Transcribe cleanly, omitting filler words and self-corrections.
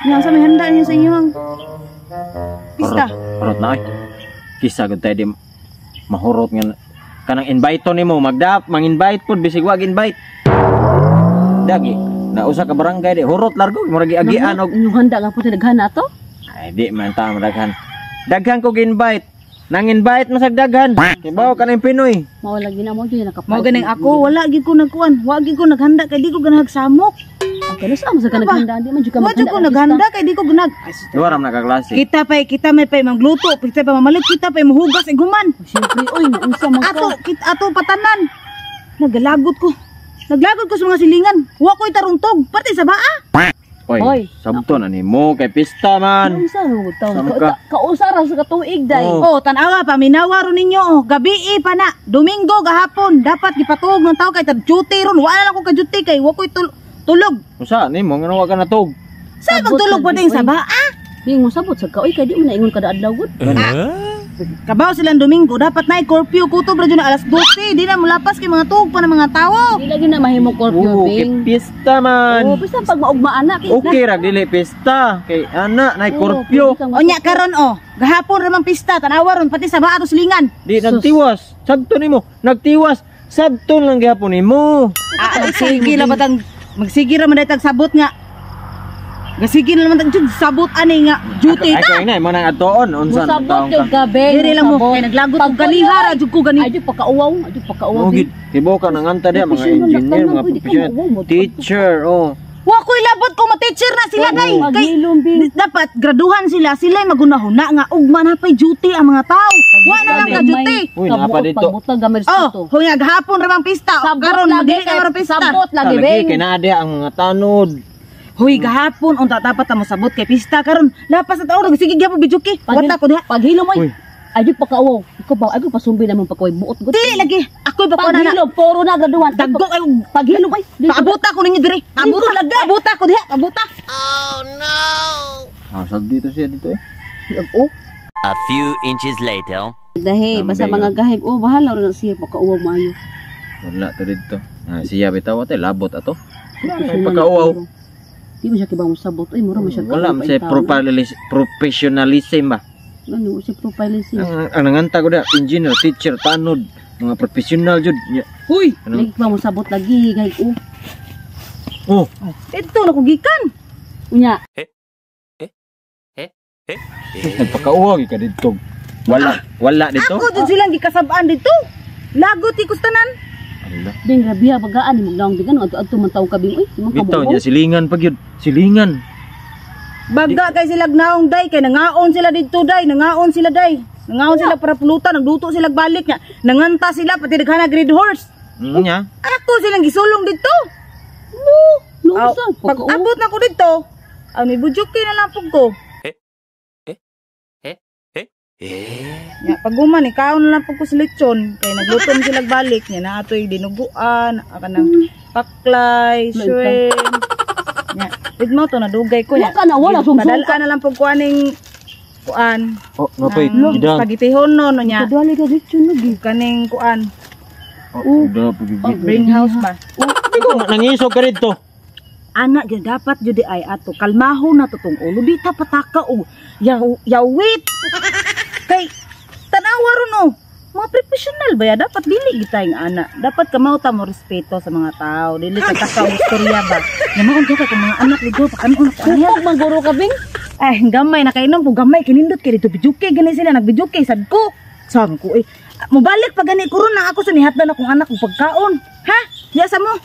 Nya sa may handa niyo sa inyong pista? Hurot na ay. Kisa gud tayo di mahurot nga kanang invite nimo magdap mang-invite pud bisig wag invite. Dagi na usa ka barangay di hurot largo murag giagian og Inyong handa nga po sa daghan ato. Ay di man ta daghan. Daghan ko gi-invite. Nang invite masag daghan. Kibaw ka ng Pinoy. Mao lagi na mo gyud nakapalit. Mao ganing ako, wala gid ko nagkuan, wa gid ko naghanda kay di ko ganahag samok. Ang kano sa amo sa ka Ano ba? naghanda, di man jud ka Wa jud ko maghanda. Naghanda kay di ko ganag. Ay, Duha ra man nakaklase. Kita pay, kita may pay magluto, kita pa mamalit, kita pay mahugas iguman. Siyempre, oy, unsa man ka. Ato, kita ato patanan. Naglagot ko. Naglagot ko sa mga silingan. Wa ko'y taruntog, pati sa baa. Oy, Oy. sabto na nimo kay pista man. Unsa man gud taon? Sama ka. Kausa ra sa katuig day. Oh. Oh, tanawa paminawa ron ninyo oh. Gabi pa na. Domingo gahapon dapat gipatuog ng tao kay tag duty ron. Wala lang ko ka duty kay wa ko'y tulog. Usa nimo ngano wa ka natug? Sa Sabot magtulog pa ka, din sa oy. baa. Di mo sabot sa ka oy kay di mo naingon kada adlaw gud. Kabaw silang Domingo, dapat na curfew kutob ra jud na alas 12. Di na mulapas kay mga tuog pa ng mga tao. Di lagi na mahimo curfew Oo, kay bing. pista man. Oh, basta pag maugmaan na kay Okay ra dili pista kay ana nay Oo, curfew. pwede kang Unya karon oh, gahapon ra man pista, tanawa ron pati sa baa to silingan. Di nagtiwas. Sabto nimo, nagtiwas. Sabto lang gihapon nimo. Ah, sige la batang magsige ra man daytag sabot nga. Gasige na naman tag jud sabot ani nga duty Ay ta. kay na mo nang atoon unsa Musabot taong yung ka. gabi. Diri lang mo kay naglagot og ganiha ra jud ko gani. Ay, jud pakauwaw, ay jud pakauwaw. Oh, gid tibo ka nanganta diya mga Professional engineer, na mga tanan, pwede ka professional, mauwaw mo. teacher, oh. Wa ko'y labot ko ma-teacher na sila day. Kay Paghilom bing. Dapat graduhan sila, sila'y magunahuna nga ugma na pay duty ang mga tao. Wa na lang ka duty. Uy, naa pa dito. Pagbutag gamay Oh, respeto. huy nga gahapon ra bang pista. Sabot Karon lagi magdili kay na karon pista. Sabot lagi Lagi bing. kay naa diha ang mga tanod. Huy gahapon unta dapat ta mosabot kay pista karon. Lapas na taon sige gyapon bijuki. Wata ko diha. Paghilom Uy. oy. Ay jud pakauwaw. Ikaw ba ay pasumbi na mong pagkaway buot gud. Dili lagi. Ako'y pa na. Paghilom puro na graduan. Dagko kayo. Paghilom ay. Paabuta ko ninyo diri. Paabuta lagi. Paabuta ko diha. Paabuta. Ah, sag dito siya dito eh. Oh. A few inches later. Dahi basta Tambay, mga gahig oh bahala ra na siya pakauwaw maayo. Wala to dito. Ah, siya bitaw ate labot ato. May pagkauwaw. Di mo siya kibang sabot. Uy, mura man siya. Wala man siya professionalism ba. Ano, siya profilism. Ang nanganta ko da, engineer, teacher, tanod, mga professional jud. Nya, Huy, ano? Lagi pa mo sabot lagi gahig oh. Oh, dito na ko gikan. Unya, nagpakauwaw gyud ka dito. Wala, wala dito. Ako jud silang gikasab-an dito. Lagot ikustanan. Ala. ding grabe ha bagaan ni magnaong bigan adto adto man taong kabing uy, imong Bitaw kabuo. niya silingan pag yun. Silingan. Baga kay sila naong day kay nangaon sila didto day, nangaon sila day. Nangaon sila para pulutan, nagluto sila balik niya. Nanganta sila pati daghana grade horse. Nya. Ako silang gisulong didto. No, Aw, sa pag abot na ko didto, aw ni bujuki na lang pug ko. Nya pag human ikaw na lang pug ko sa lechon kay nagluto man sila balik niya na atoy dinuguan, kanang paklay, shrimp. Nya, wid mo to nadugay ko nya. Wala ka na, wala, sungsung Padala na lang pug ko aning kuan. Oh, napay Ang gidang. spaghetti hono no nya. Kadwali ka lechon lagi. Kaning kuan, Oh, da pag bring house ba. Ikaw nangisog ka dito. Ana gyud dapat jud di ay ato kalmaho na to tong ulo di ta pataka og yawit. Kay tanawa ron oh. Mga professional ba ya dapat dili gid nga ana. Dapat kamaw ta mo respeto sa mga tao. Dili ka taka og istorya ba. Nya maon kay kung mga anak ligo pa kanon ko aniya. Kupog man guro ka bing. Ay, gamay na kainom po gamay kinindot kay dito bijuke gani sila nagbijuke sad ko. Sabi ko eh, mobalik pa gani ko ron na ako sa nihatdan akong anak og pagkaon. Ha? Diya sa mo.